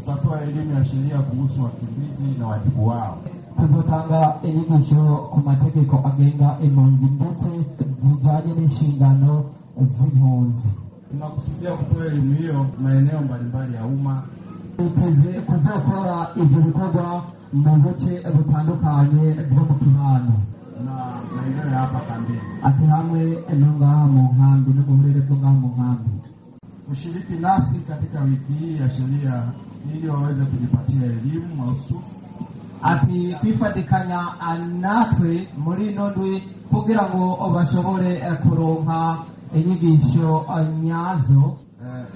Tutatoa elimu ya sheria kuhusu wakimbizi na wajibu wao. Tuzotanga inyigisho ku mategeko agenga impunzi ndetse zijanye n'inshingano z'impunzi. Tunakusudia kutoa elimu hiyo maeneo mbalimbali ya umma. Twiteze kuzokora ivyo bikorwa mu buce butandukanye bwo mu kibano na maeneo ya hapa kambini. Ati hamwe no ngaha mu nkambi no mu burere bwo ngaha mu nkambi. Kushiriki nasi katika wiki hii ya sheria ili waweze kujipatia elimu mahususi. Ati kwifatikanya natwe muri ino ndwi kugira ngo bashobore kuronka inyigisho nyazo.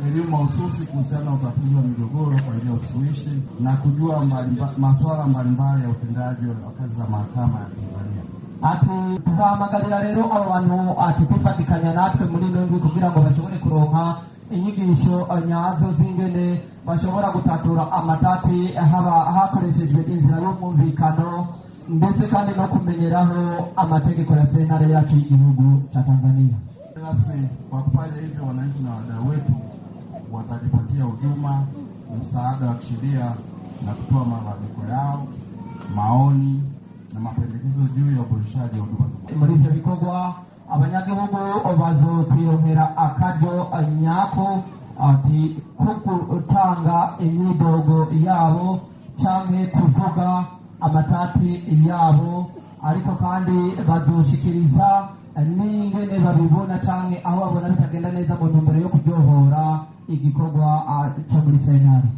Elimu mahususi kuhusiana na utatuzi wa migogoro kwa njia ya usuluhishi na kujua masuala mbalimbali ya utendaji wa kazi za mahakama ya Tanzania. Ati tuzahamagarira rero abo bantu ati kwifatikanya natwe muri ino ndwi kugira ngo bashobore kuronka inyigisho nyazo z'ingene bashobora gutatura amatati haba hakoreshejwe inzira y'umwumvikano, ndetse kandi no kumenyeraho amategeko ya sentare yacu y'igihugu ca Tanzania. Rasmi, kwa kufanya hivyo, wananchi na wadau wetu watajipatia huduma, msaada wa kisheria na kutoa malalamiko yao, maoni na mapendekezo juu ya uboreshaji wa huduma za Muri ivyo bikorwa abanyagihugu bazokwironkera akaryo nyako ati ko gutanga imyidogo yabo canke kuvuga amatati yabo, ariko kandi bazoshikiriza n'ingene babibona canke aho babona bitagenda neza mu ntumbero yo kuryohora igikorwa co muri sentare.